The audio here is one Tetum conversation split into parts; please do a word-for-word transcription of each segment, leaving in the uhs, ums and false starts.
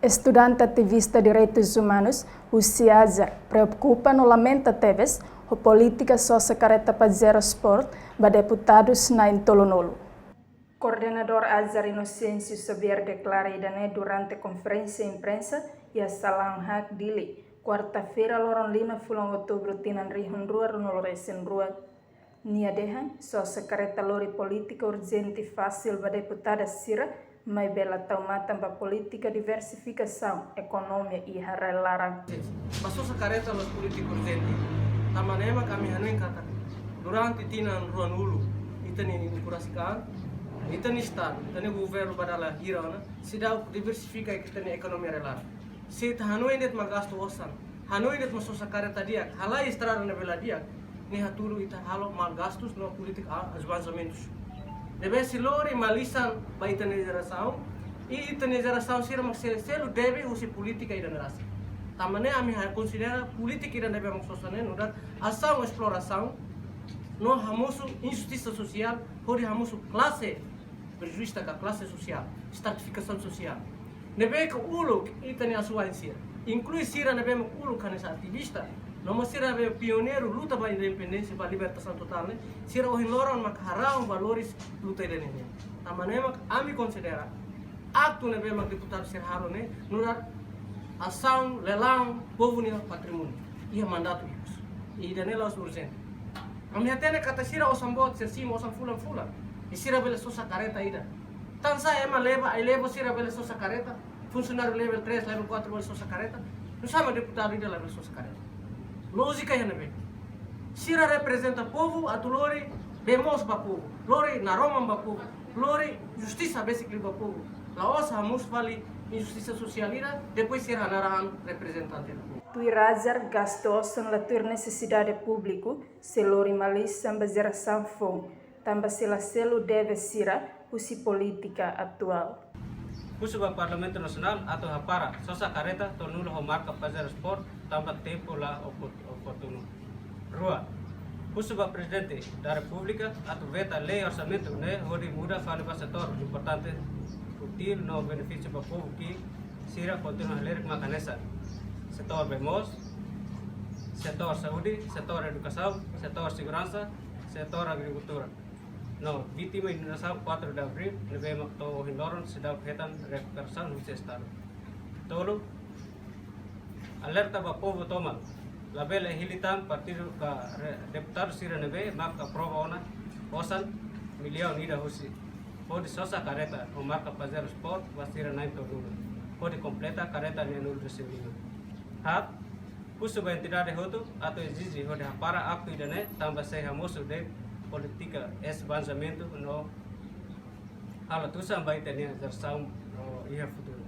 Estudante ativista direitus umanus husi AJAR preokupa no lamenta tebes ho polítika sosa kareta pajero sport ba deputadus na'in-tolunulu. Koordenadór AJAR Inocêncio Xavier deklara ida-ne'e durante konferénsia imprensa iha Salaun Haque, Dili, kuarta-feira, loron lima fulan outubru tinan rihun rua ruanulu-resin-rua. Nia dehan, sosa kareta lori polítika urjente fasil ba deputada sira, maibé la tau matan ba polítika diversifikasaun ekonomia iha rai-laran. Ba sosa kareta lori polítika urjente, tanba ne'e mak ami hanoin katak durante tinan ruanulu, ita-nia inkurasi kan, ita-nia estadu, ita-nia governu ba dala hira ona, seidauk diversifika ita-nia ekonomia rai-laran. Se ita hanoin de'it mak gastu osan, hanoin de'it mak sosa kareta di'ak, halai estrada ne'ebé la di'ak, ne'e hatudu ita halo mal gastus no polítika a-, avanzamentus. Ne'ebé sei lori malisan ba ita-nia jerasaun, i ita-nia jerasaun sira mak se-, selu debe husi polítika ida-ne'e rasik. Tanba ne'e ami hakarak konsidera polítika ida ne'ebé mak sosa ne'e nu'udar asaun esplorasaun, no hamosu injustisa sosiál, hodi hamosu klase prejuísta ka klase sosiál, estratifikasaun sosiál. Ne'ebé ke uluk ita-nia asuwa'in sira, inklui sira ne'ebé mak uluk hanesan ativista, no mós sira ne'ebé pioneiru luta ba independénsia, ba libertasaun totál ne'e, sira ohin loron mak haraun valores luta ida-ne'e nian. Tanba ne'e mak ami konsidera aktu ne'ebé mak deputadu sira halo ne'e nu'udar asaun lelaun povu nia patrimóniu iha mandatu ikus. I ida-ne'e la'ós urjente. Ami hatene katak sira osan boot, sira simu osan fulan-fulan. I sira bele sosa kareta ida. Tansá ema leva, ai-leva sira bele sosa kareta? Funsionáriu level três, level quatro bele sosa kareta? Nusá mak deputadu ida la bele sosa kareta? Lójika iha ne'ebé? Sira reprezenta povu atu lori bee moos ba povu, lori naroman ba povu, lori justisa besik liu ba povu. La'ós hamosu fali injustisa sosiál ida, depois sira hanaran an reprezentante do povu. Tuir AJAR, gastu osan la tuir nesesidade públiku sei lori malisan ba jerasaun foun, tanba sei la selu deve sira husi polítika atuál. Husu ba Parlamentu Nasionál atu hapara sosa kareta tolunulu ho marka pajero sport tanba tempu la opor-, oportunu. Rua, husu ba Prezidente da Repúblika atu veta lei orsamentu ne'e hodi muda fali ba setór importante, útil no benefísiu ba povu ki'ik sira kontinua halerik mak hanesan setór bee moos, setór saúde, setór edukasaun, setór seguransa, setór agrikultura. No vítima inundasaun quatro de abril, ne'ebé mak to'o ohin loron seidauk hetan rekuperasaun husi Estadu. Tolu, alerta ba povu tomak, labele hili tan partidu ka re-, deputadu sira ne'ebé mak aprova ona osan millaun ida husi, hodi sosa kareta ho marka pajero sport ba sira na'in-tolunulu, hodi kompleta kareta neenulu-resin-lima. Haat, husu ba entidade hotu atu ezije hodi hapara aktu ida-ne'e tanba sei hamosu de'it polítika eis-banzamentu no halo tusan ba ita-nia jerasaun no iha futuru.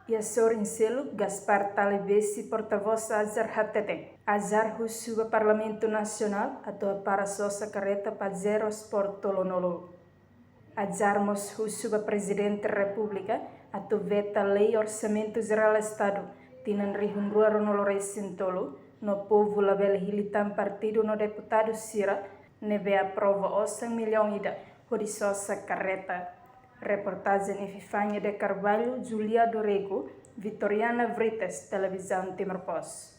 Iha sorin seluk, Gaspar Talebesi, portavós AJAR, hateten, AJAR husu ba Parlamentu Nasionál atu hapara sosa kareta pajero sport tolunulu. AJAR mós husu ba Prezidente Repúblika atu veta lei orsamentu jerál Estadu tinan rihun rua ruanulu-resin-tolu, no povu labele hili tan partidu no deputadu sira ne'ebé aprova osan millaun ida hodi sosa kareta. Reportajen Epifania de Carvalho, Julia do Rego, Vitoriana Freitas, Televizaun Timor Post.